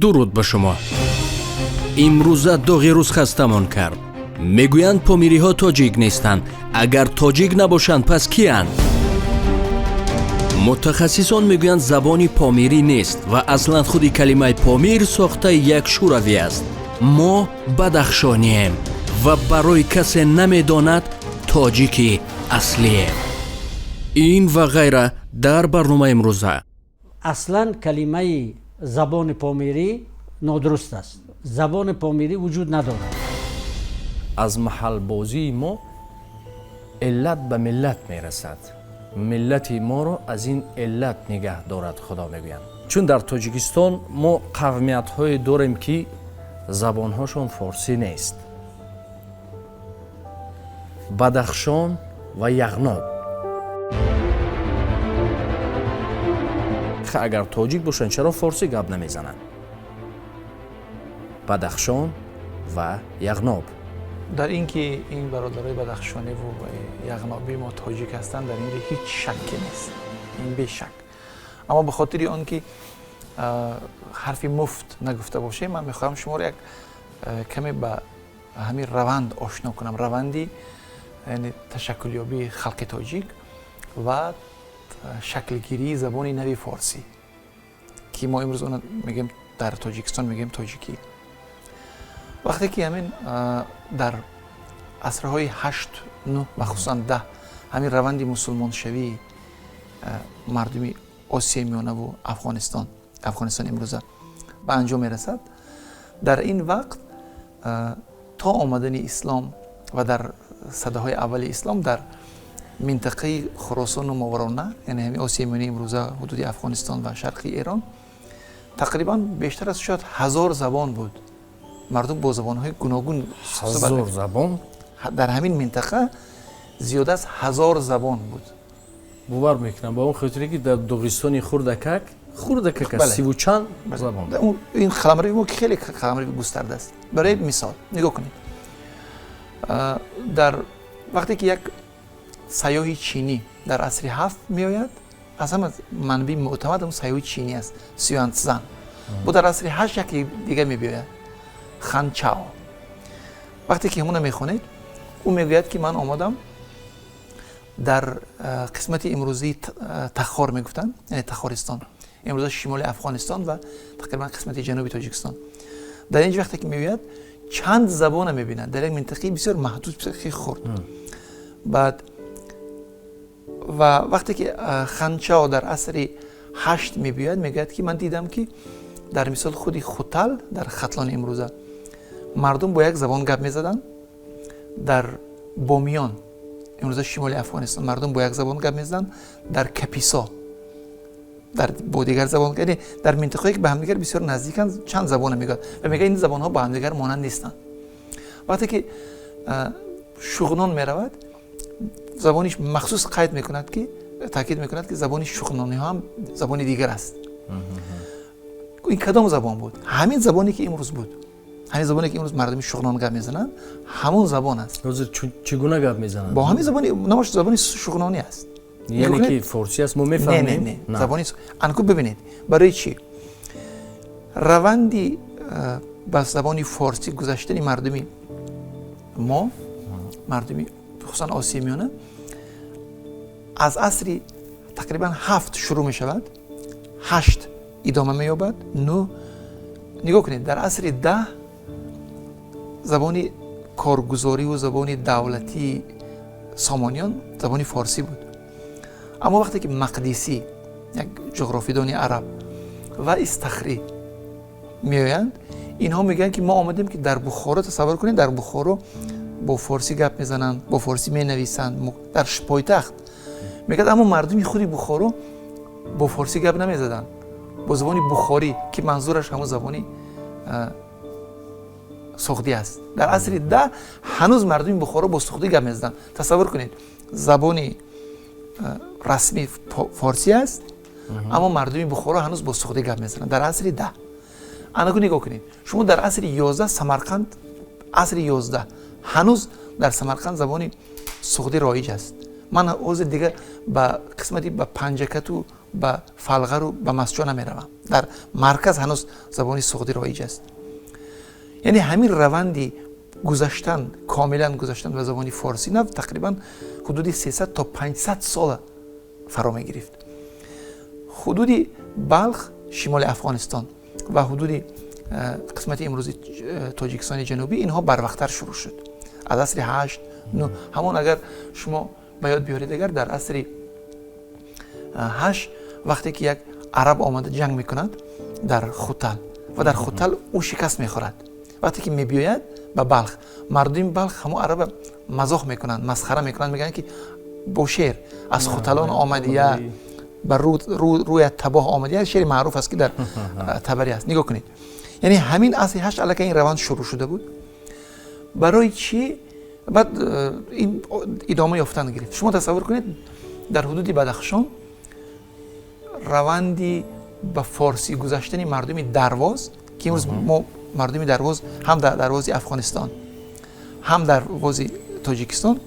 Дуруд ба шумо. Имрӯза доғи рӯз хастамон кард. Мегӯянд, помириҳо тоҷик нестанд. Агар тоҷик набошанд, пас киянд? Мутахассисон мегӯянд, забони помирӣ нест ва аслан худи калимаи Помир сохтаи як шӯравӣ аст. Мо бадахшонием ва барои касе намедонад, тоҷики аслием. Ин ва ғайра дар барномаи имрӯза. Аслан калимаи забони помирӣ нодуруст аст. Забони помирӣ вуҷуд надорад. Аз маҳалбозии мо иллат ба миллат мерасад. Миллати моро аз ин иллат нигаҳ дорад Худо, мегӯянд, чун дар Тоҷикистон мо қавмиятҳое дорем, ки забонҳошон форсӣ нест: Бадахшон ва Яғноб. Агар тоҷик бошанд, чаро форсӣ гап намезананд Бадахшон ва Яғноб? Дар ин ки ин бародарои бадахшониву яғнобии мо тоҷик ҳастанд, дар ин ҷо ҳеҷ шакке нест, ин бешак. Аммо ба хотири он ки ҳарфи муфт нагуфта бошем, ман мехоҳам шуморо як каме ба ҳамин раванд ошно кунам, раванди, яъне ташаккулёбии халқи тоҷик ва шаклгирии забони нави форсӣ, ки мо имрӯз она мегӯем, дар Тоҷикистон мегӯем тоҷикӣ. Вақте ки ҳамин дар асрҳои ҳашт, нӯ, махсусан 10 ҳамин раванди мусулмоншавии мардуми Осиёи Миёнаву Афғонистон, Афғонистони имрӯза, ба анҷом мерасад, дар ин вақт то омадани ислом ва дар садаҳои аввали ислом дар минтақаи Хуросону Мовароуннаҳр, яъне ҳамин Осиёи Миёнаи имрӯза, ҳудуди Афғонистон ва шарқи Эрон, тақрибан бештар аз шояд 1000 забон буд. Мардум бо забонҳои гуногун. 1000 забон? Дар ҳамин минтақа зиёда аз 1000 забон буд. Бовар мекунам, ба он хотире ки дар Доғистони хурдакак хурдакак аст, сиву чанд забон. Ин қаламрави мо хеле қаламрави густарда аст. Барои мисол, нигоҳ кунед, дар вақте ки як сайёҳи чинӣ дар асри ҳафт меояд, аз ҳама манбаи мӯътамад он сайёҳи чинӣ аст, Сюанцзан. Бо дар асри ҳашт яке дига мебиёяд, Ханчао. Вақте ки ҳамона мехонед, ӯ мегӯяд, ки ман омадам дар қисмати имрӯзии Тахор мегуфтанд, яъне Тахористон, имрӯза шимоли Афғонистон ва тақрибан қисмати ҷануби Тоҷикистон. Дар инҷо вақте ки меояд, чанд забона мебинад дар як минтақаи бисёр маҳдуд, бисёр хурд. Баъд ва вақте ки Ханчао дар асри ҳашт мебиёяд, мегӯяд, ки ман дидам, ки дар мисол худи Хутал дар Хатлони имрӯза мардум бо як забон гап мезаданд, дар Бомиён, имрӯза шимоли Афғонистон, мардум бо як забон гап мезаданд, дар Каписо бо дигар забон. Яъне дар минтақае ки ба ҳамдигар бисёр наздиканд, чанд забона мегӯяд ва мегӯяд, ин забонҳо ба ҳамдигар монанд нестанд. Вақте ки Шуғнон меравад, забони махсус қайд мекунад, ки таъкид мекунад, ки забони шуғнониҳо ҳам забони дигар аст. Ин кадом забон буд? Ҳамин забоне ки имрӯз буд, ҳамин забоне ки имрӯз мардуми Шуғнон гап мезананд, ҳамон забон аст. Ҳозир чӣ гуна гап мезананд? Бо ҳамин забони, номаш забони шуғнонӣ аст. Яъне ки форсӣ аст, мо мефаҳмем? Не, не, забони анку. Бибинед, барои чӣ раванди ба забони форсӣ гузаштани мардуми мо, мардуми хусусан Осиёи Миёна, аз асри тақрибан ҳафт шурӯъ мешавад, ҳашт идома меёбад, нӯ. Нигоҳ кунед, дар асри 10 забони коргузориву забони давлатии Сомониён забони форсӣ буд. Аммо вақте ки Мақдисӣ, як ҷуғрофидони араб, ва Истахрӣ меоянд, инҳо мегӯянд, ки мо омадем, ки дар Бухоро, тасаввур кунед, дар Бухоро бо форсӣ гап мезананд, бо форсӣ менависанд, дар пойтахт, мегӯяд. Аммо мардуми худи Бухоро бо форсӣ гап намезаданд, бо забони бухорӣ, ки манзураш ҳамон забони суғдӣ аст. Дар асри 10 ҳанӯз мардуми Бухоро бо суғдӣ гап мезаданд. Тасаввур кунед, забони расмӣ форсӣ аст, аммо мардуми Бухоро ҳанӯз бо суғдӣ гап мезананд дар асри 10. Анаку нигоҳ кунед шумо, дар асри 11 Самарқанд, асри 11 ҳанӯз дар Самарқанд забони суғдӣ роиҷ аст. Ман ҳозир дига ба қисмати ба Панҷакату, ба Фалғару ба Масчо намеравам. Дар марказ ҳанӯз забони суғдӣ роиҷ аст. Яъне ҳамин раванди гузаштан, комилан гузаштан ба забони форсӣ нав тақрибан ҳудуди 300 то 500 сола фаро мегирифт. Ҳудуди Балх, шимоли Афғонистон ва ҳудуди қисмати имрӯзи Тоҷикистони ҷанубӣ, инҳо барвақттар шурӯъ шуд, аз асри ҳашт, ну. Ҳамон агар шумо ба ёд биёред, агар дар асри ҳашт вақте ки як араб омада ҷанг мекунад дар Хутал ва дар Хутал ӯ шикаст мехӯрад, вақте ки мебиёяд ба Балх, мардуми Балх ҳамон араба мазоҳ мекунанд, масхара мекунанд, мегӯянд ки бо шеър: «Аз Хуталон омадия, ба рӯят табоҳ омадия». Шеъри маъруф аст, ки дар Табарӣ аст, нигоҳ кунед. Яъне ҳамин асри ҳашт аллакай ин раванд шурӯъ шуда буд. Барои чӣ баъд ин идома ёфтан гирифт? Шумо тасаввур кунед, дар ҳудуди Бадахшон раванди ба форсӣ гузаштани мардуми Дарвоз, ки имрӯз мо мардуми Дарвоз ҳам дар Дарвози Афғонистон, ҳам Дарвози Тоҷикистон,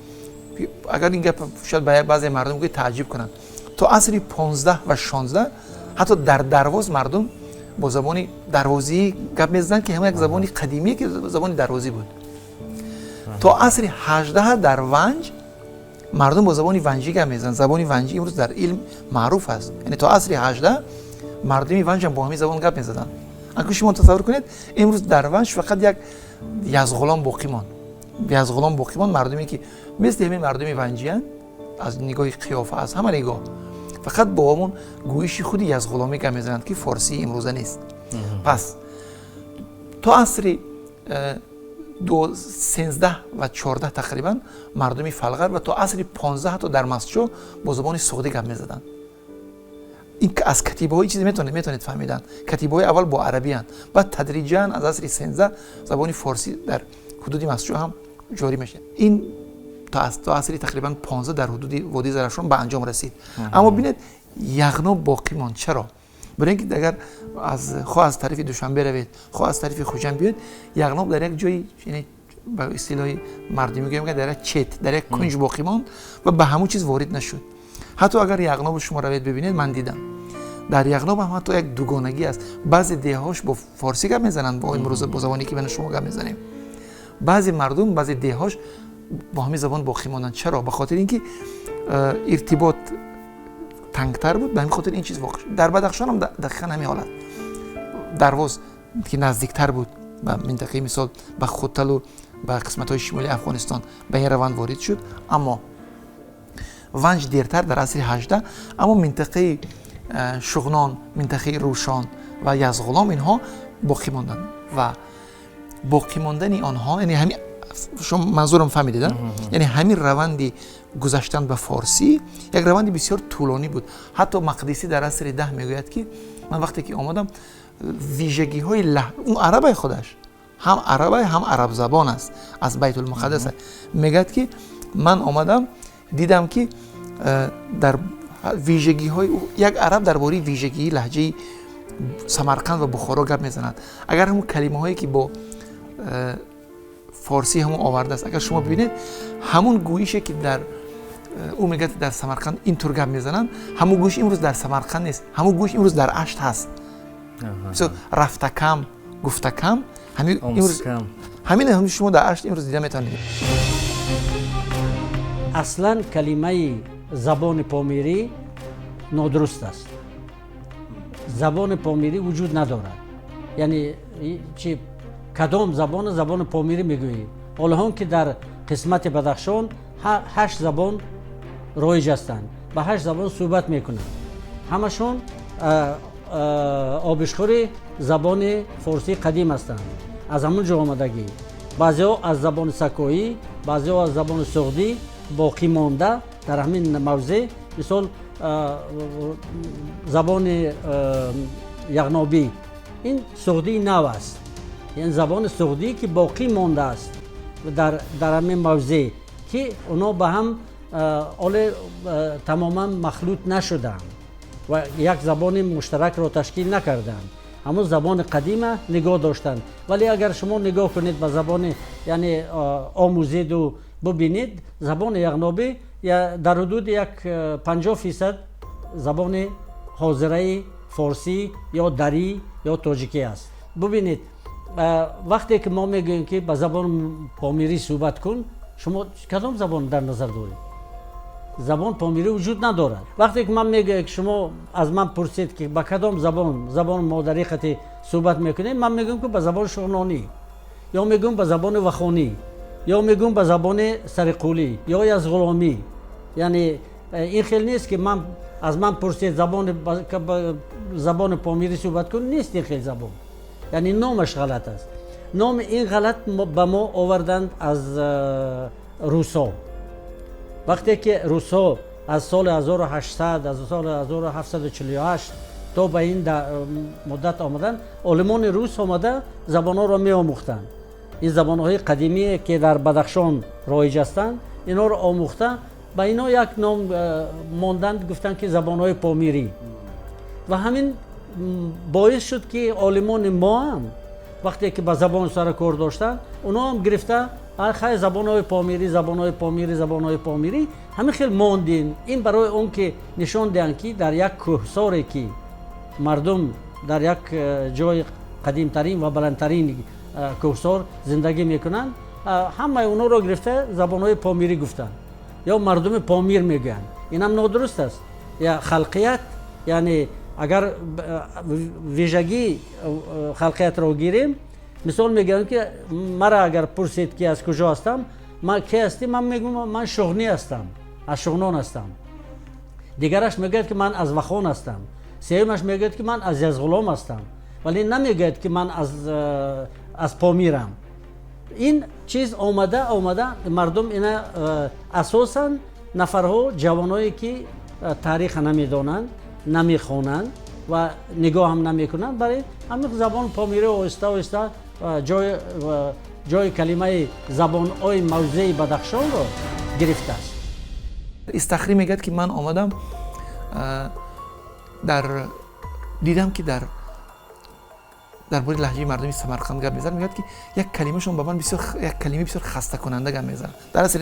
агар ин гап шояд ба баъзе мардум гӯяд, тааҷҷуб кунанд, то асри 15 ва 16 ҳатто дар Дарвоз мардум бо забони дарвозӣ гап мезананд, ки ҳама як забони қадимие, ки забони дарвозӣ буд. То асри 18 дар Ванҷ мардум бо забони ванҷӣ гап мезананд. Забони ванҷӣ имрӯз дар илм маъруф аст. Яъне то асри 18 мардуми Ванҷ ҳам бо ҳамин забон гап мезаданд. Акун шумо тасаввур кунед, имрӯз дар Ванҷ фақат як Язғулом боқӣ монд. Язғулом боқӣ монд, мардуме ки мисли ҳамин мардуми ванҷиянд аз нигоҳи қиёфа, аз ҳама нигоҳ, фақат бо ҳамон гӯиши худи язғуломӣ гап мезананд, ки форсии имрӯза нест. Пас то асри 13 ва 14 тақрибан мардуми Фалғар ва то асри 15 ҳатто дар Мастчо бо забони суғдӣ гап мезаданд. Ин аз катибаҳои чизе метавонед фаҳмидан. Катибаҳои аввал бо арабиянд, баъд тадриҷан аз асри 13 забони форсӣ дар ҳудуди Мастчо ҳам ҷорӣ мешавад. Ин то асри тақрибан 15 дар ҳудуди водии Зарафшон ба анҷом расид. Аммо бинед, Яғноб боқӣ монд. Чаро? Барои ин ки агар аз хоҳ аз тарафи Душанбе равед, хоҳ аз тарафи Хуҷанд биёед, Яғноб дар як ҷои, яъне ба истилоҳи мардумӣ гӯем, дар як чет, дар як кунҷ боқӣ монд ва ба ҳамон чиз ворид нашуд. Ҳатто агар Яғнобу шумо равед бибинед, ман дидам, дар Яғноб ҳам ҳатто як дугонагӣ аст. Баъзе деҳҳош бо форсӣ гап мезананд, бо имрӯза, бо забоне ки ман шумо гап мезанем. Баъзе мардум, баъзе деҳҳош бо ҳамин забон боқӣ монданд. Чаро? Ба хотири ин ки иртибот тангтар буд, ба ҳамин хотир ин чиз воқеъ шуд. Дар Бадахшон ҳам дақиқан ҳамин ҳолат. Дарвоз ки наздиктар буд ба минтақаи, мисол, ба Хуталу ба қисматҳои шимолии Афғонистон, ба ин раванд ворид шуд, аммо Ванҷ дертар, дар асри 18. Аммо минтақаи Шуғнон, минтақаи Рӯшон ва Язғулом, инҳо боқӣ монданд ва боқӣ мондани онҳо, яъне ҳамин, шумо манзурам фаҳмидед, яъне ҳамин раванди гузаштан ба форсӣ як раванди бисёр тӯлонӣ буд. Ҳатто Мақдисӣ дар асри 10 мегӯяд, ки ман вақте ки омадам, вижагиҳои ӯ арабай, худаш ҳам арабай, ҳам арабзабон аст, аз Байтулмуқаддас, мегӯяд ки ман омадам, дидам ки дар вижагиҳои як араб дар бораи вижагии лаҳҷаи Самарқанд ва Бухоро гап мезанад. Агар ҳамун калимаҳое ки бо форсӣ ҳамон овардааст, агар шумо бибинед, ҳамун гӯише ки дар ӯ мегӯяд, дар Самарқанд ин тур гап мезананд, ҳамун гӯиш имрӯз дар Самарқанд нест, ҳамун гӯиш имрӯз дар Ашт ҳаст. Рафтакам, гуфтакам, ҳамин шумо дар Ашт имрӯз дида метавонед. Аслан калимаи забони помирӣ нодуруст аст. Забони помирӣ вуҷуд надорад. Яъне чи, кадом забони забони помирӣ мегӯӣ? Ҳоло ки дар қисмати Бадахшон ҳашт забон роиҷ ҳастанд, ба ҳашт забон суҳбат мекунанд, ҳамашон обишхӯри забони форсии қадим ҳастанд, аз ҳамон ҷо омадагӣ. Баъзеҳо аз забони сакоӣ, баъзеҳо аз забони суғдӣ боқӣ монда дар ҳамин мавзеъ. Мисол, забони яғнобӣ ин суғдии нав аст, яъне забони суғдӣ ки боқӣ мондааст дар ҳамин мавзеъ, ки онҳо ба ҳам оле тамоман махлут нашуданд ва як забони муштаракро ташкил накарданд, ҳамон забони қадима нигоҳ доштанд. Вале агар шумо нигоҳ кунед ба забони, яъне омӯзеду бубинед, забони яғнобӣ дар ҳудуди як 50% забони ҳозираи Форсӣ ё дарӣ ё тоҷикӣ аст. Бубинед, вақте ки мо мегӯем, ки ба забони помирӣ суҳбат кун, шумо кадом забон дар назар доред? Забон помирӣ вуҷуд надорад. Вақте ки ман мегӯям, ки шумо аз ман пурсед, ки ба кадом забон, забони модарӣ қати суҳбат мекунем, ман мегӯям, ки ба забони шуғнонӣ, ё мегӯям ба забони вахонӣ, ё мегӯям ба забони сариқулӣ ё язғуломӣ. Яъне ин хел нест, ки ман аз ман пурсед, забони помирӣ суҳбат кун, нест ин хел забон. Яъне номаш ғалат аст. Номи ин ғалат ба мо оварданд аз русо. Вақте ки русо аз соли 1800, аз соли 1748 то ба ин муддат омаданд, олимони рус омада забонҳоро меомӯхтанд. Ин забонҳои қадимие, ки дар Бадахшон роиҷ ҳастанд, инҳоро омӯхта, ба инҳо як ном монданд, гуфтанд, ки забонҳои помирӣ. Ва ҳамин боис шуд, ки олимони мо ҳам вақте ки ба забон сару кор доштанд, онҳо ҳам гирифта, хай, забонҳои помирӣ, забонҳои помирӣ, забонҳои помирӣ, ҳамин хел мондин. Ин барои он ки нишон диҳанд, ки дар як кӯҳсоре, ки мардум дар як ҷои қадимтарин ва баландтарин кӯҳсор зиндагӣ мекунанд, ҳамаи онҳоро гирифта забонҳои помирӣ гуфтанд ё мардуми Помир мегӯянд. Инам нодуруст аст. Я халқият, яъне агар вижагии халқиятро гирем, мисол мегӯям, ки мара агар пурсед, ки аз куҷо ҳастам, ман ке ҳастӣ, ман мегӯям, ман шуғнӣ ҳастам, аз Шуғнон ҳастам. Дигараш мегӯяд, ки ман аз Вахон ҳастам. Сеюмаш мегӯяд, ки ман аз Язғулом ҳастам, вале намегӯяд, ки ман аз Помирам. Ин чиз омада омада мардум ина асосан нафарҳо, ҷавоное, ки таъриха намедонанд, намехонанд ва нигоҳ ҳам намекунанд, барои ҳамин забон помирӣ оҳиста оҳиста ҷои калимаи забонҳои мавзеи Бадахшонро гирифтааст. Истахрӣ мегӯяд, ки ман омадам, дар дидам, ки дар бораи лаҳҷаи мардуми Самарқанд гап мезанад. Мегӯяд, ки як калимашон ба ман бисёр, як калимаи бисёр хастакунанда гап мезанад. Дар асл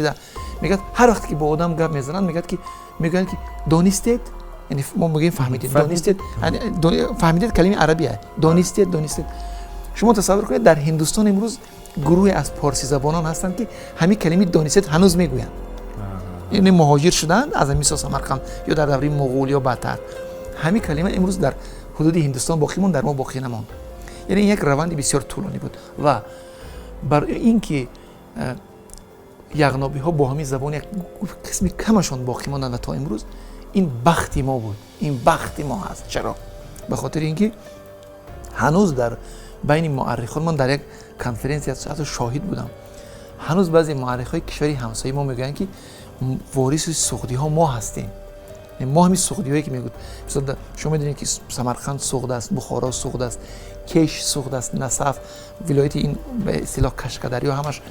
мегӯяд, ҳар вақте ки бо одам гап мезананд, мегӯяд, ки мегӯянд, ки донистед, яъне мо мегӯем фаҳмидед, донистед, фаҳмидед калимаи арабия, донистед, донистед. Шумо тасаввур кунед, дар Ҳиндустон имрӯз гурӯҳе аз порсизабонон ҳастанд, ки ҳамин калимаи донистед ҳанӯз мегӯянд. Яъне муҳоҷир шуданд аз мисол Самарқанд ё дар давраи муғул ё баъдтар. Ҳамин калима имрӯз дар ҳудуди Ҳиндустон боқӣ монд, дар мо боқӣ намонд. Яъне ин як раванди бисёр тӯлонӣ буд. Ва бар ин ки яғнобиҳо бо ҳамин забон як қисми камашон боқӣ монданд ва то имрӯз, ин бахти мо буд, ин бахти мо ҳаст. Чаро? Ба хотири ин ки ҳанӯз дар байни муаррихон, ман дар як конференсия ҳатто шоҳид будам, ҳанӯз баъзе муаррихҳои кишвари ҳамсояи мо мегӯянд, ки вориси суғдиҳо мо ҳастем, мо ҳамин суғдиҳое, ки мегӯд. Шумо медонед, ки Самарқанд суғд аст, Бухоро суғд аст, Кеш суғд аст, Насаф, вилояти ин ба истилоҳ Кашкадарё, ҳамаш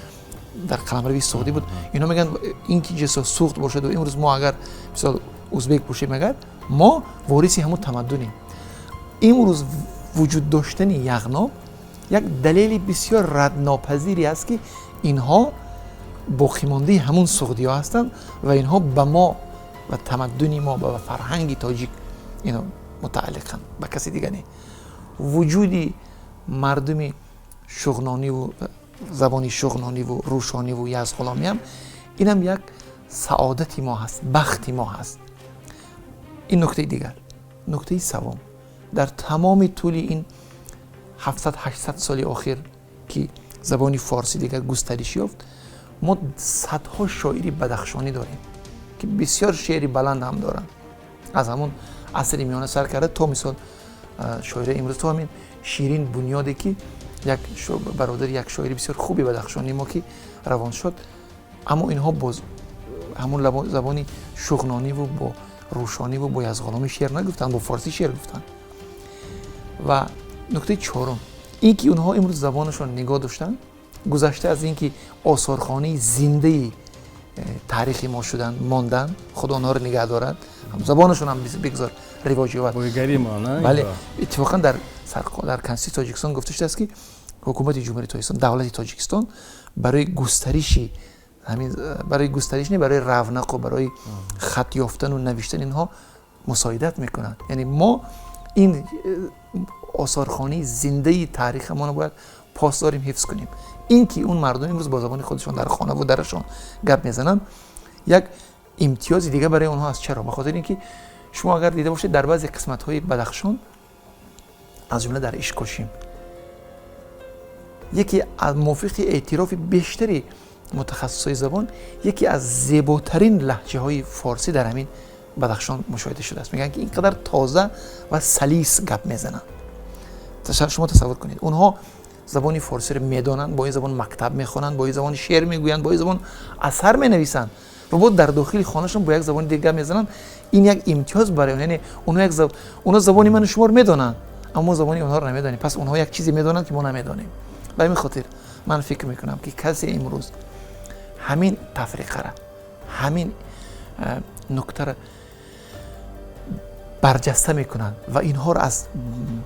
дар қаламрави суғдӣ буд. Инҳо мегӯянд, ин ки ҷисо суғд бошад, имрӯз мо агар мисол узбек бошем, агар мо вориси ҳамун тамаддунем. Имрӯз вуҷуд доштани Яғноб як далели бисёр раднопазире аст, ки инҳо боқимондаи ҳамун суғдиҳо ҳастанд ва инҳо ба мо ва тамаддуни мо ва фарҳанги тоҷик ино мутааллиқанд, ба каси дига не. Вуҷуди мардуми шуғнониву забони шуғнониву рӯшониву язғуломиам, инам як саодати мо ҳаст, бахти мо ҳаст. Ин нуктаи дигар. Нуктаи севум, дар тамоми тӯли ин 700-800 соли охир, ки забони форсӣ дигар густариш ёфт, мо садҳо шоири бадахшонӣ дорем, ки бисёр шеъри баланд ҳам доранд, аз ҳамун асри миёна сар карда то мисол шоираи имрӯз, то ҳамин Ширин Бунёде, ки як бародари як шоири бисёр хуби бадахшонии мо, ки равон шуд. Аммо инҳо боз ҳамун забони шуғнониву бо рӯшониву бо язғуломӣ шеър нагуфтанд, бо форсӣ шеър гуфтанд. Ва нуктаи чорум, ин ки онҳо имрӯз забонашон нигоҳ доштанд, гузашта аз ин ки осорхонаи зиндаи таърихи мо шуданд, монданд, худо онҳоро нигаҳ дорад, забонашон ҳам бигзор ривоҷ ёбад. Бале, иттифоқан дар Конститутсияи Тоҷикистон гуфта шудааст, ки ҳукумати Ҷумҳурии Тоҷикистон, давлати Тоҷикистон барои густариши ҳамин, барои густариш не, барои равнақу барои хат ёфтану навиштани инҳо мусоидат мекунад. Яъне мо Ин осорхонаи зиндаи таърихамонро бояд пос дорем, ҳифз кунем. Ин ки он мардум имрӯз бо забони худашон дар хонаву дарашон гап мезананд, як имтиёзи дигар барои онҳо аст. Чаро? Ба хотири ин ки шумо агар дида бошед, дар баъзе қисматҳои Бадахшон, аз ҷумла дар Ишкошим, яке аз мувофиқи эътирофи бештари мутахассисои забон, яке аз зеботарин лаҳҷаҳои форсӣ дар ҳамин Бадахшон мушоҳида шудааст. Мегӯянд, ки ин қадар тоза ва салис гап мезананд. Шумо тасаввур кунед, онҳо забони форсиро медонанд, бо ин забон мактаб мехонанд, бо ин забон шеър мегӯянд, бо ин забон асар менависанд ва боз дар дохили хонашон бо як забони дигар гап мезананд. Ин як имтиёз барои онҳо, яъне онҳо забони ману шуморо медонанд, аммо мо забони онҳоро намедонем. Пас онҳо як чизе медонанд, ки мо намедонем. Ба ҳамин хотир ман фикр мекунам, ки касе имрӯз ҳамин тафриқара, ҳамин нуктара барҷаста мекунанд ва инҳоро аз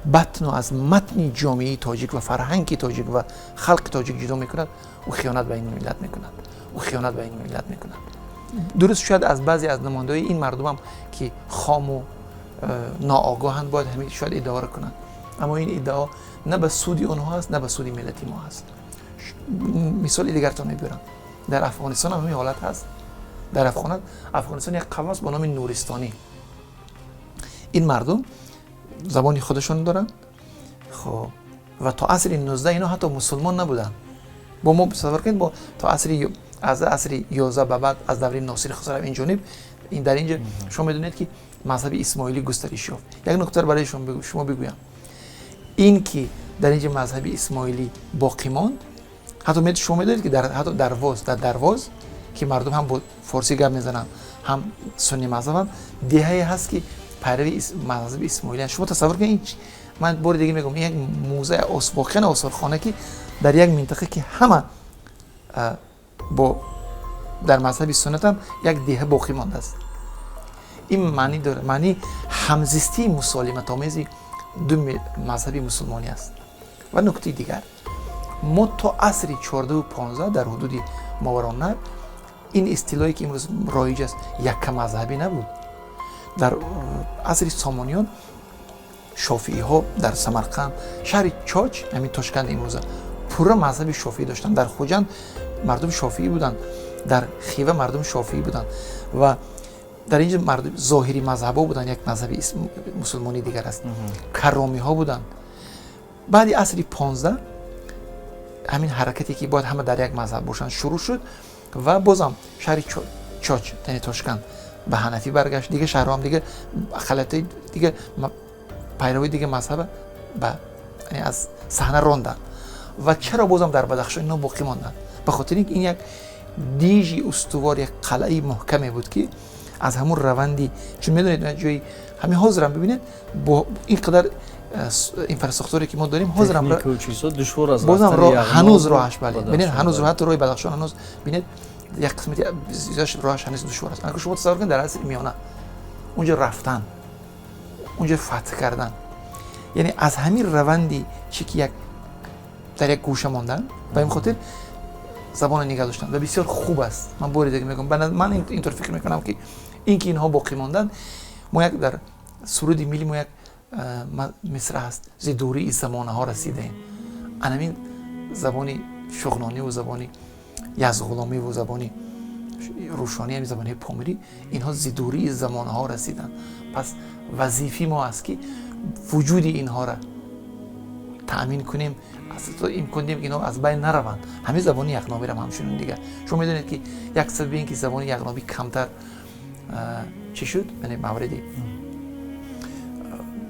батну аз матни ҷомеаи тоҷик ва фарҳанги тоҷик ва халқи тоҷик ҷудо мекунад, ӯ хиёнат ба ин миллат мекунад, ӯ хиёнат ба ин миллат мекунад. Дуруст, шояд аз баъзе аз намояндаҳои ин мардумам, ки хому ноогоҳанд, бояд ҳамин шояд иддаоро кунанд, аммо ин иддао на ба суди онҳо аст, на ба суди миллати мо аст. Мисоли дигартон мебиёрам. Дар Афғонистон ҳам ҳамин ҳолат ҳаст. Дар Афғонистон як қавм аст бо номи нуристонӣ. Ин мардум забони худашон доранд. Хоб, ва то асри 19 ино ҳатто мусулмон набуданд. Бо мо тасаввур кунед, бо то асри аз асри 11 ба баъд, аз давраи Носири Хусрав ин ҷониб, ин дар инҷа шумо медонед, ки мазҳаби исмоилӣ густариш ёфт. Як нуктаро барои шумо бигӯям: ин ки дар инҷа мазҳаби исмоилӣ боқӣ монд, ҳатто шумо медонед, ки ҳатто дар Дарвоз, ки мардум ҳам бо форсӣ гап мезананд, ҳам сунни мазҳабанд, деҳае ҳаст, ки пайрави мазҳаби исмоилиянд. Шумо тасаввур кунед, ман бори дига мегӯям, ин як музей, воқеан осорхона, ки дар як минтақа, ки ҳама бо дар мазҳаби суннатанд, як деҳа боқӣ мондааст. Ин маънӣ дорад, маънии ҳамзистии мусолиматомези ду мазҳаби мусулмонӣ аст. Ва нуктаи дигар: мо то асри 14-у 15 дар ҳудуди Мовароуннаҳр ин истилоҳе, ки имрӯз роиҷ аст, якка мазҳабӣ набуд. Дар асри Сомониён шофииҳо дар Самарқанд, шаҳри Чоч, ҳамин Тошканд имрӯза, пурра мазҳаби шофиӣ доштанд. Дар Хуҷанд мардум шофиӣ буданд, дар Хива мардум шофиӣ буданд ва дар инҷо мардум зоҳирӣ мазҳабҳо буданд, як мазҳаби мусулмонии дигар аст, карромиҳо буданд. Баъди асри 15 ҳамин ҳаракате, ки бояд ҳама дар як мазҳаб бошанд, шурӯъ шуд ва бозам шаҳри Чоч, яъне Тошканд, ба ҳанафӣ баргашт. Дига шаҳрҳоам дига ақаллиятҳои дига, пайравои дига мазҳаба ба аз саҳна ронданд. Ва чаро бозам дар Бадахшон ино боқӣ монданд? Ба хотири ин ки ин як дижи устувор, як қалъаи муҳкаме буд, ки аз ҳамун раванди, чун медонед, ҷои ҳамин ҳозирам бибинед, бо ин қадар инфраструктуре, ки мо дорем, ҳозирам бозам ҳанӯз роҳаш, бале, бинед, ҳанӯз ҳатто роҳи Бадахшон ҳанӯз, бинед, як қисмати роҳаш ҳанӯз душвор аст. Шумо тасаввур кунед, дар асри миёна унҷо рафтан, унҷо фатҳ кардан, яъне аз ҳамин раванди чи ки як дар як гӯша мондан. Ба ин хотир забонро нигоҳ доштан ва бисёр хуб аст. Ман бори дига мегӯям, ман интавр фикр мекунам, ки ин ки инҳо боқӣ монданд, мо як дар суруди милли мо як мисра ҳаст: «Зи дурии замонаҳо расидаем». Анамин забони шуғнониву забони язғуломиву забони рӯшонӣ, ҳамин забонҳои помирӣ, инҳо зи дурии замонаҳо расиданд. Пас вазифаи мо аст, ки вуҷуди инҳоро таъмин кунем, имкон диҳем, ки инҳо аз байн нараванд. Ҳамин забони яғнобиам ҳамчунин. Дигар шумо медонед, ки як сабаби ин ки забони яғнобӣ камтар чӣ шуд, яъне мавриди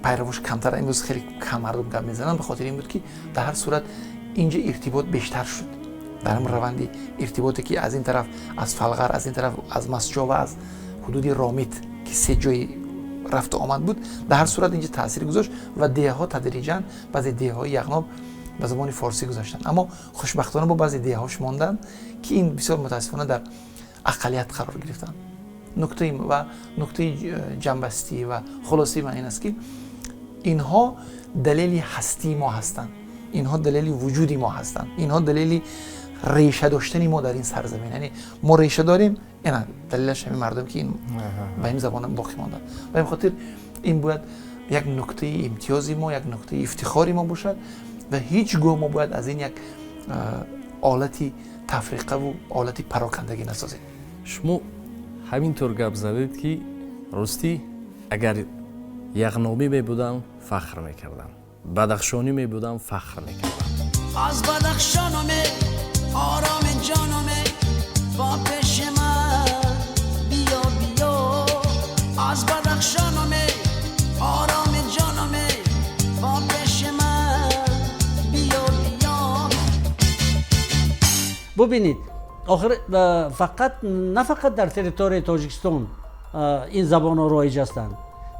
пайравош камтар, имрӯз хеле кам мардум гап мезананд, ба хотири ин буд, ки дар ҳар сурат инҷа иртибот бештар шуд. Дар ҳам раванди иртиботе, ки аз ин тараф аз Фалғар, аз ин тараф аз Масҷо ва аз ҳудуди Ромит, ки се ҷои рафту омад буд, дар ҳар сурат инҷа таъсир гузошт ва деҳаҳо тадриҷан, баъзе деҳаҳои Яғноб ба забони форсӣ гузаштанд. Аммо хушбахтона бо баъзе деҳаҳош монданд, ки ин бисёр мутаассифона дар ақаллият қарор гирифтанд. Нуктаи ва нуктаи ҷамъбастӣ ва хулосаи ман ин аст, ки инҳо далели ҳастии мо ҳастанд, инҳо далели вуҷуди мо ҳастанд, инҳо далели реша доштани мо дар ин сарзамин. Яъне мо реша дорем, ина далелаш ҳамин мардум, ки ба ин забон боқӣ монданд. Ба ин хотир ин бояд Як нуктаи имтиёзи мо, як нуктаи ифтихори мо бошад ва ҳеҷ гоҳ мо бояд аз ин як олати тафриқаву олати парокандагӣ насозем. Шумо ҳамин тур гап задед, ки ростӣ, агар яғнобӣ мебудам, фахр мекардам, бадахшонӣ мебудам, фахр мекардам. Аз Бадахшонаме, ороми ҷонаме, бо пеши ман биё, биё. Аз Бадахшонаме, ороми ҷонаме, бо пеши ман биё, биё. Бубинед, охир фақат на фақат дар территорияи Тоҷикистон ин забонҳо роиҷ ҳастанд.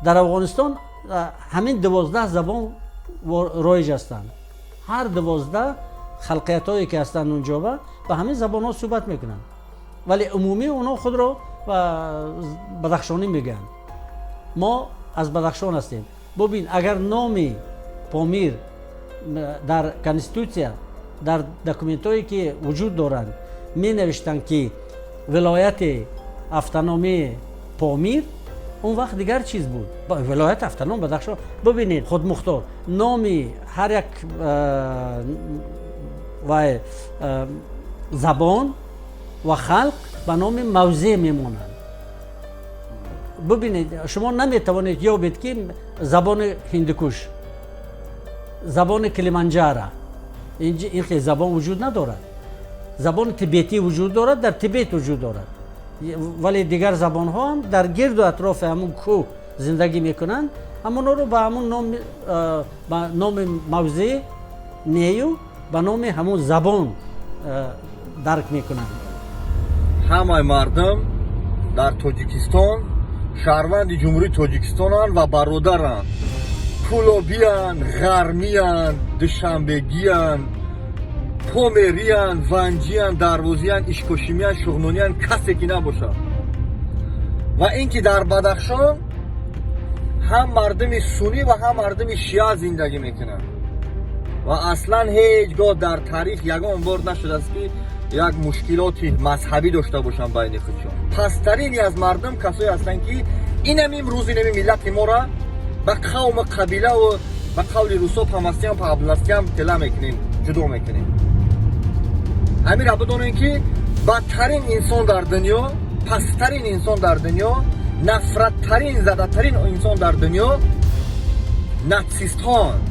Дар Афғонистон ҳамин 12 забон роиҷ ҳастанд. Ҳар 12 халқиятҳое ки ҳастанд унҷоба, ба ҳамин забонҳо суҳбат мекунанд, вале умумӣ онҳо худро бадахшонӣ мегӯянд. Мо аз Бадахшон ҳастем. Бубин, агар номи Помир дар конститутсия, дар документҳое ки вуҷуд доранд, менавиштанд, ки вилояти автономии Помир, он вақт дигар чиз буд. Вилояти автоном Бадахшон, бубинед, худмухтор. Номи ҳар як вай забон ва халқ ба номи мавзеъ мемонанд. Бубинед, шумо наметавонед ёбед, ки забони Ҳиндукуш, забони Килиманҷара, ин хел забон вуҷуд надорад. Забони тибетӣ вуҷуд дорад, дар Тибет вуҷуд дорад, вале дигар забонҳо ҳам дар гирду атрофи ҳамун кӯҳ зиндагӣ мекунанд. Ҳамонҳоро ба ҳамун ном, ба номи мавзеъ нею, ба номи ҳамун забон дарк мекунанд. Ҳамаи мардум дар Тоҷикистон шаҳрванди Ҷумҳурии Тоҷикистонанд ва бародаранд. Кӯлобиянд, ғармиянд, душанбегиянд, помериянд, ванҷиянд, дарвозиянд, ишкошимиянд, шуғнониянд, касе ки набошад. Ва ин ки дар Бадахшон ҳам мардуми суннӣ ва ҳам мардуми шиа зиндагӣ мекунанд ва аслан ҳеҷ гоҳ дар таърих ягон бор нашудааст, ки як мушкилоти мазҳабӣ дошта бошанд байни худшон. Пасттарини аз мардум касое ҳастанд, ки инам имрӯз инами миллати моро ба қавму қабилаву ба қавли русо по мастям, по областям тела мекунем, ҷудо мекунем. Ҳамира бидонем, ки бадтарин инсон дар дунё, пасттарин инсон дар дунё, нафраттарин, задатарин инсон дар дунё натсистҳоанд,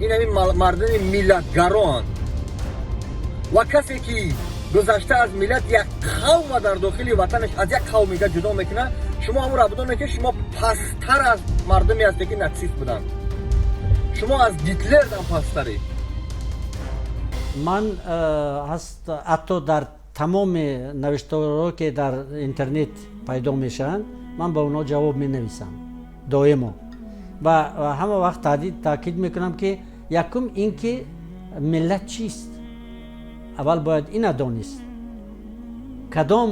ин ҳамин мардуми миллатгароанд. Ва касе ки гузашта аз миллат як қавма дар дохили ватанаш аз як қавмига ҷудо мекунад, шумо ҳамонро бидонед, ки шумо пасттар аз мардуме ҳастед, ки натсист буданд. Шумо аз Гитлердам пасттаред. Ман ҳаст, ҳатто дар тамоми навиштаҳое, ки дар интернет пайдо мешаванд, ман ба онҳо ҷавоб менависам доимо ва ҳама вақт таъкид мекунам, ки якум ин ки миллат чист, аввал бояд ина донист. Кадом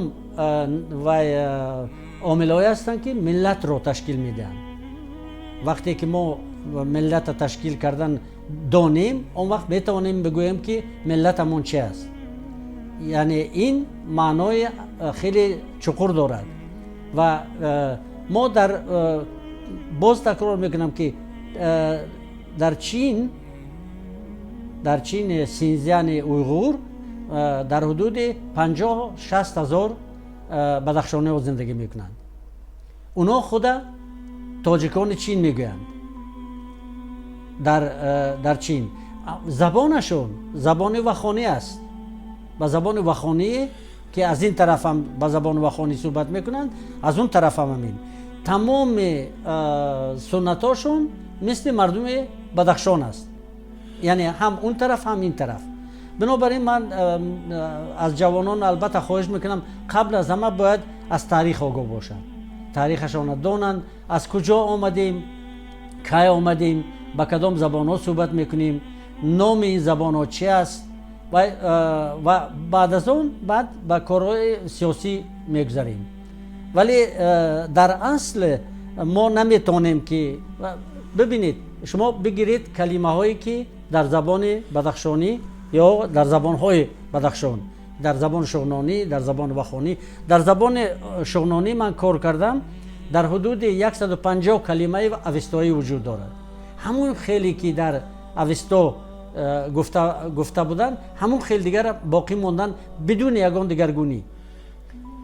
вай омилҳое ҳастанд, ки миллатро ташкил медиҳанд. Вақте ки мо миллатро ташкил кардан донем, он вақт метавонем бигӯем, ки миллатамон чи аст. Яъне ин маънои хеле чуқур дорад. Ва мо дар боз такрор мекунам, ки дар Чин, Синзяни Уйғур, дар ҳудуди 50-60 ҳазор бадахшониҳо зиндагӣ мекунанд. Онҳо худа тоҷикони Чин мегӯянд. Дар Чин забонашон забони вахонӣ аст, ба забони вахоние, ки аз ин тарафам ба забони вахонӣ суҳбат мекунанд, аз он тарафам ҳамин. Тамоми суннатҳошон мисли мардуми Бадахшон аст, яъне ҳам он тараф, ҳам ин тараф. Бинобар ин ман аз ҷавонон албатта хоҳиш мекунам, қабл аз ҳама бояд аз таърих огоҳ бошанд, таърихашонро донанд: аз куҷо омадем, кай омадем, ба кадом забонҳо суҳбат мекунем, номи ин забонҳо чи аст. Ва баъд аз он баъд ба корҳои сиёсӣ мегузарем. Вале дар асл мо наметавонем, ки бибинед, шумо бигиред калимаҳое, ки дар забони бадахшонӣ ё дар забонҳои Бадахшон, дар забони шуғнонӣ, дар забони вахонӣ. Дар забони шуғнонӣ ман кор кардам. Дар ҳудуди 150 калимаи авестоӣ вуҷуд дорад. Ҳамун хеле ки дар Авесто гуфта буданд, ҳамун хел дигар боқӣ мондан, бидуни ягон дигаргунӣ.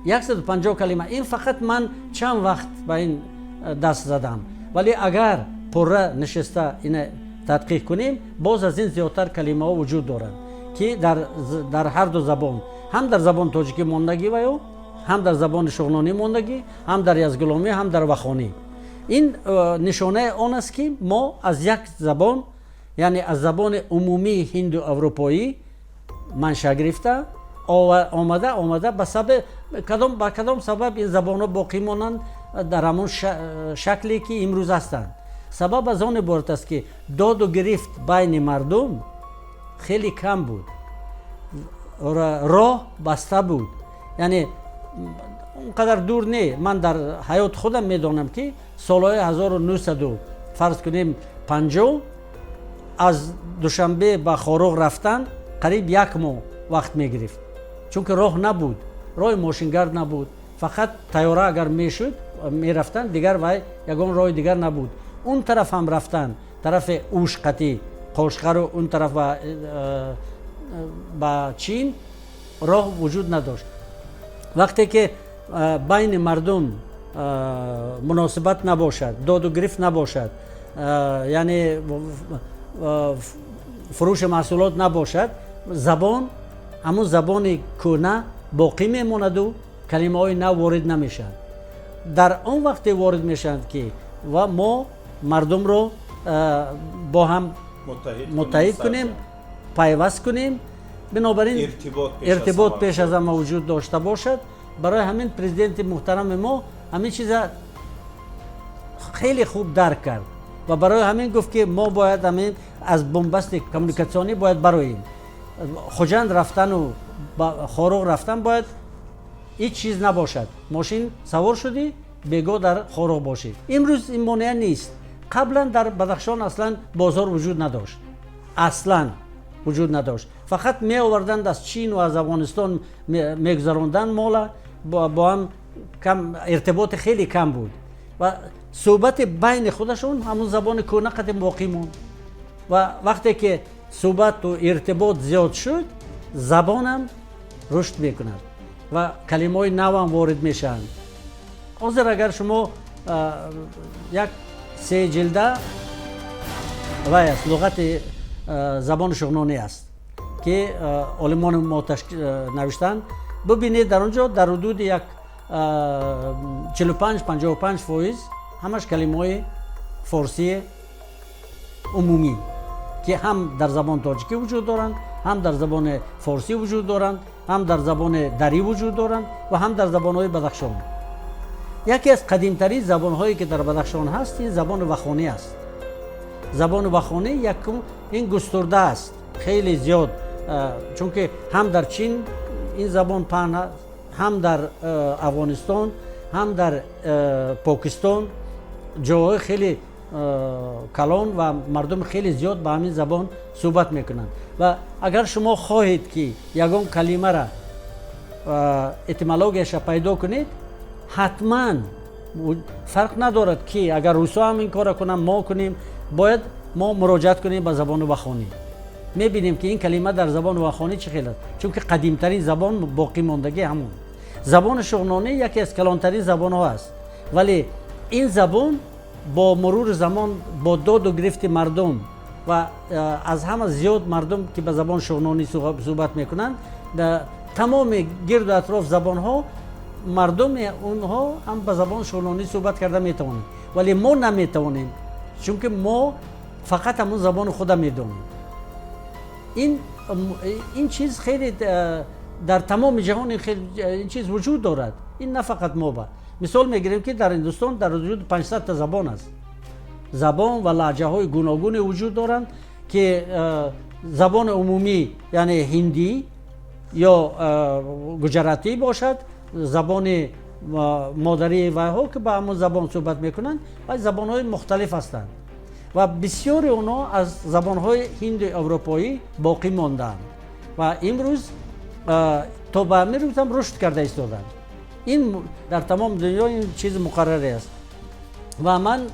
150 калима. Ин фақат ман чанд вақт ба ин даст задам, вале агар пурра нишаста ина тадқиқ кунем, боз аз ин зиёдтар калимаҳо вуҷуд доранд, ки дар ҳар ду забон, ҳам дар забони тоҷикӣ мондагӣ ва ё ҳам дар забони шуғнонӣ мондагӣ, ҳам дар язгуломӣ, ҳам дар вахонӣ. Ин нишонаи он аст, ки мо аз як забон, яъне аз забони умумии ҳинду аврупоӣ манша гирифта омада омада. Ба кадом сабаб ин забонҳо боқӣ монанд дар ҳамон шакле, ки имрӯз ҳастанд? Сабаб аз он иборат аст, ки доду гирифт байни мардум хеле кам буд, роҳ баста буд. Яъне он қадар дур не, ман дар ҳаёти худам медонам, ки солҳои 1900, фарз кунем, 50, аз Душанбе ба Хоруғ рафтан қариб як моҳ вақт мегирифт, чунки роҳ набуд, роҳи мошингард набуд. Фақат тайёра агар мешуд, мерафтанд, дигар вай ягон роҳи дигар набуд. Он тараф ҳам рафтан, тарафи Ушқатӣ, Қошғару он тараф ба Чин роҳ вуҷуд надошт. Вақте ки байни мардум муносибат набошад, доду гирифт набошад, яъне фурӯши маҳсулот набошад, забон ҳамун забони кӯҳна боқӣ мемонаду калимаҳои нав ворид намешаванд. Дар он вақте ворид мешаванд, ки ва мо мардумро бо ҳам муттаҳид кунем, пайваст кунем. Бинобар ин иртибот пеш аз ҳама вуҷуд дошта бошад. Барои ҳамин президенти муҳтарами мо ҳамин чиза хеле хуб дарк кард ва барои ҳамин гуфт, ки мо бояд ҳамин аз бунбасти коммуникатсионӣ бояд бароем. Хуҷанд рафтану Хоруғ рафтан бояд ҳеҷ чиз набошад. Мошин савор шудӣ, бего дар Хоруғ бошӣ. Имрӯз ин монеа нест. Қаблан дар Бадахшон аслан бозор вуҷуд надошт, аслан вуҷуд надошт. Фақат меоварданд аз Чину аз Афғонистон, мегузаронданд мола. Бо ҳам кам иртиботи хеле кам буд ва суҳбати байни худашон ҳамун забони кӯҳна қадим боқӣ монд. Ва вақте ки суҳбату иртибот зиёд шуд, забонам рушд мекунад ва калимаҳои навам ворид мешаванд. Ҳозир агар шумо як се ҷилда вай аст, луғати забони шуғнонӣ аст, ки олимони мо навиштанд, бубинед, дар он ҷо дар ҳудуди як 45, 55% ҳамаш калимаҳои форсии умумӣ, ки ҳам дар забони тоҷикӣ вуҷуд доранд, ҳам дар забони форсӣ вуҷуд доранд, ҳам дар забони дарӣ вуҷуд доранд ва ҳам дар забонҳои Бадахшон. Яке аз қадимтарин забонҳое, ки дар Бадахшон ҳаст, ин забони вахонӣ аст. Забони вахонӣ якум ин густурда аст хеле зиёд, чунки ҳам дар Чин ин забон паҳн аст, ҳам дар Афғонистон, ҳам дар Покистон, ҷоҳои хеле калон ва мардум хеле зиёд ба ҳамин забон суҳбат мекунанд. Ва агар шумо хоҳед, ки ягон калимара этимологияша пайдо кунед, ҳатман, фарқ надорад, ки агар русо ҳам ин корро кунанд, мо кунем, бояд мо муроҷиат кунем ба забони вахонӣ. Мебинем, ки ин калима дар забони вахонӣ чӣ хел аст, чунки қадимтарин забон боқӣ мондагӣ ҳамон. Забони шуғнонӣ яке аз калонтарин забонҳо аст, вале ин забон бо мурури замон, бо доду гирифти мардум ва аз ҳама зиёд мардум, ки ба забони шуғнонӣ суҳбат мекунанд, тамоми гирду атроф забонҳо, мардуми онҳо ҳам ба забони шуғнонӣ суҳбат карда метавонанд, вале мо наметавонем, чунки мо фақат ҳамон забони худа медонем. Ин чиз хеле дар тамоми ҷаҳон ин чиз вуҷуд дорад. Ин на фақат мо ба мисол мегирем, ки дар Ҳиндустон дар ҳудуди 500 та забон аст. Забон ва лаҳҷаҳои гуногуне вуҷуд доранд, ки забони умумӣ, яъне ҳиндӣ ё гуҷаратӣ бошад, забони модарии вайҳо, ки ба ҳамон забон суҳбат мекунанд, ва забонҳои мухталиф ҳастанд ва бисёри онҳо аз забонҳои ҳинду аврупоӣ боқӣ мондаанд ва имрӯз то ба ҳамин рӯз ҳам рушд карда истоданд. Ин дар тамоми дунё ин чизи муқарраре аст. Ва ман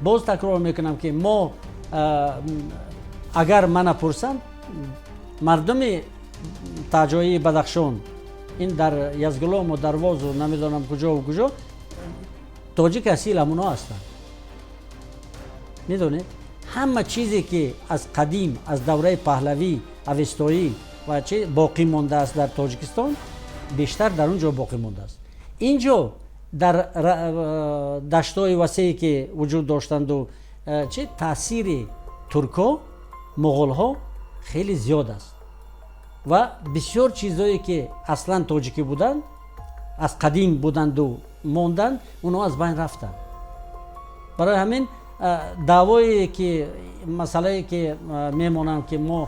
боз такрор мекунам, ки мо, агар мана пурсанд, мардуми таҷоии Бадахшон, ин дар Язгулому Дарвозу намедонам куҷову куҷо, тоҷик асил ҳамуно ҳастанд. Медонед, ҳама чизе ки аз қадим, аз давраи паҳлавӣ, авестоӣ ва чи боқӣ мондааст дар Тоҷикистон, бештар дар он ҷо боқӣ мондааст. Ин ҷо дар даштҳои васее ки вуҷуд доштанду чи, таъсири туркҳо, муғулҳо хеле зиёд аст ва бисёр чизҳое ки аслан тоҷикӣ буданд, аз қадим буданду монданд, онҳо аз байн рафтанд. Барои ҳамин даъвое ки, масъалае ки мемонанд, ки мо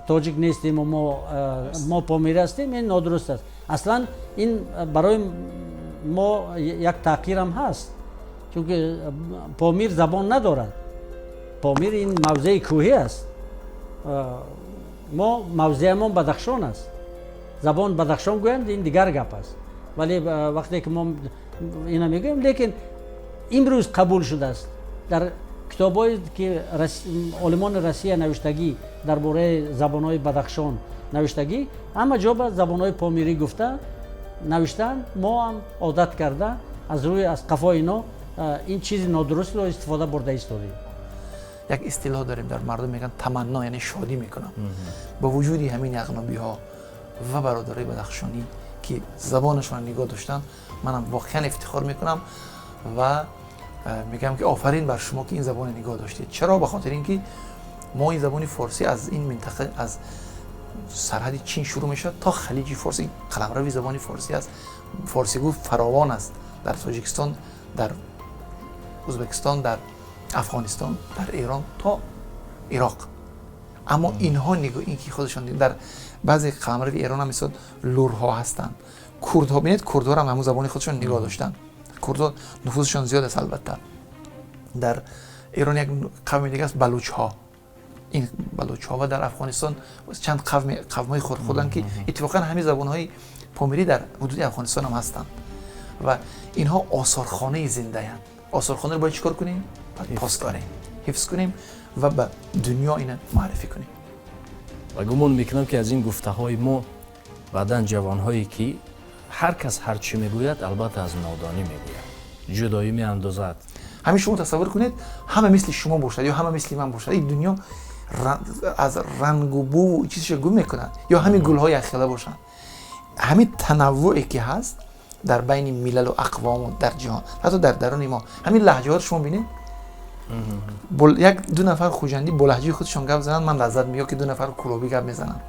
тоҷик нестему мо помирӣ ҳастем, ин нодуруст аст. Аслан ин барои мо як таҳқирам ҳаст, чунки Помир забон надорад. Помир ин мавзеи кӯҳӣ аст. Мо мавзеамон Бадахшон аст. Забон Бадахшон гӯянд, ин дигар гап аст, вале вақте ки мо ина мегӯем, лекин имрӯз қабул шудааст дар китобҳое ки олимони Россия навиштагӣ, дар бораи забонҳои Бадахшон навиштагӣ, ҳама ҷо ба забонҳои помирӣ гуфта навиштаанд. Мо ҳам одат карда, аз рӯи аз қафои ино ин чизи нодурустро истифода бурда истодем. Як истилоҳ дорем дар мардум, мегӯянд таманно, яъне шодӣ мекунам ба вуҷуди ҳамин яғнобиҳо ва бародарои бадахшонӣ, ки забонашонро нигоҳ доштанд. Манам воқеан ифтихор мекунам ва мегӯям, ки офарин бар шумо, ки ин забонро нигоҳ доштед. Чаро? Ба хотири ин ки мо ин забони форсӣ аз ин минтақа, аз сарҳади Чин шурӯъ мешавад то Халиҷи Форсӣ, қаламрави забони форсӣ аст. Форсигӯ фаровон аст дар Тоҷикистон, дар Ӯзбекистон, дар Афғонистон, дар Эрон то Ироқ. Аммо инҳо нигоҳ ин ки худашон дар баъзе қаламрави Эрон ҳам мисол лурҳо ҳастанд, курдҳо. Бинед, курдҳоро ҳам ҳамун забони худашон нигоҳ доштанд. Курдҳо нуфузшон зиёд аст албатта. Дар Эрон як қавми дига аст, балучҳо. Ин балучҳо ва дар Афғонистон чанд қавмҳои хурдхурданд, ки иттифоқан ҳамин забонҳои помирӣ дар ҳудуди Афғонистон ҳам ҳастанд ва инҳо осорхонаи зиндаянд. Осорхонаро бояд чӣ кор кунем? Бояд пос дорем, ҳифз кунем ва ба дунё ина муаррифӣ кунем. Ва гумон мекунам, ки аз ин гуфтаҳои мо баъдан ҷавонҳое ки ҳар кас ҳар чӣ мегӯяд, албатта аз нодонӣ мегӯяд, ҷудоӣ меандозад. Ҳамин шумо тасаввур кунед, ҳама мисли шумо бошад ё ҳама мисли ман бошад, ин дунё аз рангу бӯву чизша гум мекунад. Ё ҳамин гулҳо якхела бошанд. Ҳамин танаввуе ки ҳаст дар байни милалу ақвому дар ҷаҳон, ҳатто дар даруни мо, ҳамин лаҳҷаҳоро шумо бинед. Як ду нафар хуҷандӣ бо лаҳҷаи худшон гап зананд, ман лаззат меё, ки ду нафар кулобӣ гап мезананд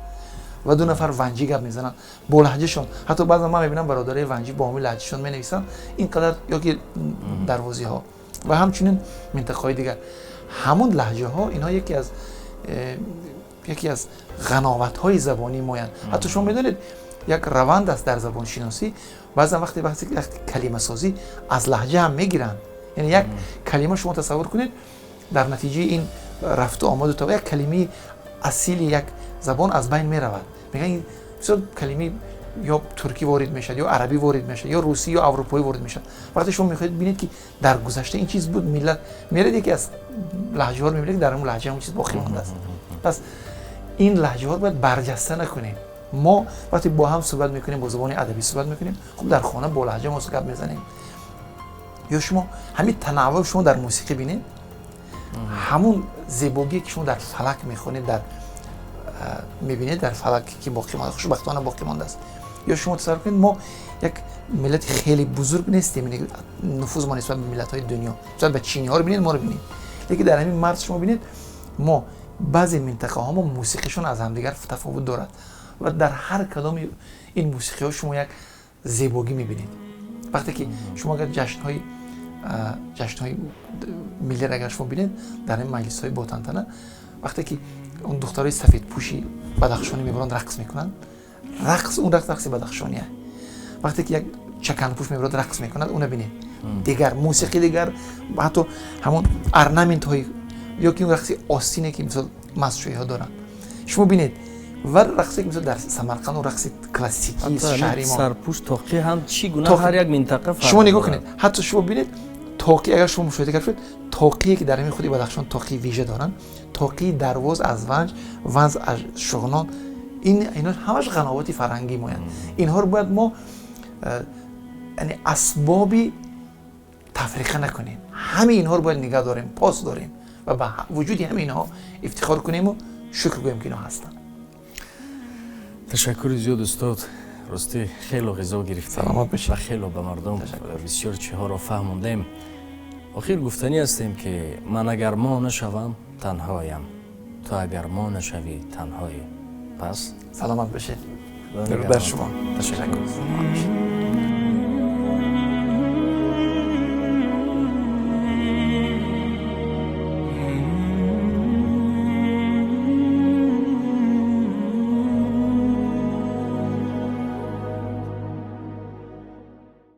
ва ду нафар ванҷӣ гап мезананд бо лаҳҷашон. Ҳатто баъзан ман мебинам, бародарои ванҷӣ бо ҳамин лаҳҷашон менависанд ин қадар, ё ки дарвозиҳо ва ҳамчунин минтақаҳои дигар, ҳамун лаҳҷаҳо. Инҳо яке аз ғановатҳои забонии моянд. Ҳатто шумо медонед, як раванд аст дар забоншиносӣ, баъзан вақте калимасозӣ аз лаҳҷа ҳам мегиранд. Яъне як калима, шумо тасаввур кунед, дар натиҷаи ин рафту омаду то як калимаи асили як забон аз байн меравад. Мегӯянд, бисёр калимаи ё туркӣ ворид мешавад, ё арабӣ ворид мешавад, ё русӣ, ё аврупоӣ ворид мешавад. Вақте шумо мехоҳед бинед, ки дар гузашта ин чиз буд, миллат меред, яке аз лаҳҷаҳоро мебинед, ки дар ҳамун лаҳҷа ҳамун чиз боқӣ мондааст. Пас ин лаҳҷаҳоро бояд барҷаста накунем. Мо вақте бо ҳам суҳбат мекунем, бо забони адабӣ суҳбат мекунем. Хуб, дар хона бо лаҳҷа мо гап мезанем. Ё шумо ҳамин танаввӯъ шумо дар мусиқӣ бинед, ҳамун зебогие ки шумо дар фалак мехонед, дар мебинед, дар фалак ки боқӣ монда, хушбахтона боқӣ мондааст. Ё шумо тасаввур кунед, мо як миллати хеле бузург нестем, нуфуз мо нисбат ба миллатҳои дунё, нисбат ба чиниҳоро бинед, моро бинед, лекин дар ҳамин марз шумо бинед, мо баъзе минтақаҳо мо мусиқишон аз ҳамдигар тафовут дорад ва дар ҳар кадоми ин мусиқиҳо шумо як зебогӣ мебинед. Вақте ки шумо агар ҷашнҳои миллиро агар шумо бинед, дар ин маҷлисҳои ботантана, вақте ки он духтарои сафедпӯши бадахшонӣ мебаранд, рақс мекунанд, рақс, он рақс рақси бадахшония. Вақте ки як чаканпӯш мебарад, рақс мекунад, уна бинед, дигар мусиқӣ, дигар, ҳатто ҳамон орнаментҳои ё ки рақси остине, ки мисол мастшӯиҳо доранд, шумо бинед, ва рақсе ки мисол дар Самарқанд, он рақси классикии шаҳри мо. Сарпӯш, тоқӣ ҳам чӣ гуна ҳар як минтақа. Шумо нигоҳ кунед, ҳатто шумо бинед. Тоқӣ, агар шумо мушоҳида кард, тоқие ки дар ҳамин худи Бадахшон тоқии вижа доранд, тоқии Дарвоз аз Ванҷ, Ванҷ аз Шуғнон, ин ино ҳамаш ғановати фарҳангӣ моянд. Инҳоро бояд мо яъне асбоби тафриқа накунем. Ҳамаи инҳоро бояд нигаҳ дорем, пос дорем ва ба вуҷуди ҳамаи инҳо ифтихор кунему шукр гӯем, ки инҳо ҳастанд. Ташаккури зиёд, устод. Ростӣ, хело ғизо гирифтем. Саломат бошед. Ва хело ба мардум бисёр чиҳоро фаҳмондем. Охир гуфтанӣ ҳастем, ки ман агар мо нашавам, танҳоям, ту агар мо нашавӣ, танҳоӣ. Пас Саломат бошед. Дуруд бар шумо. Ташаккур. Саломат бошед.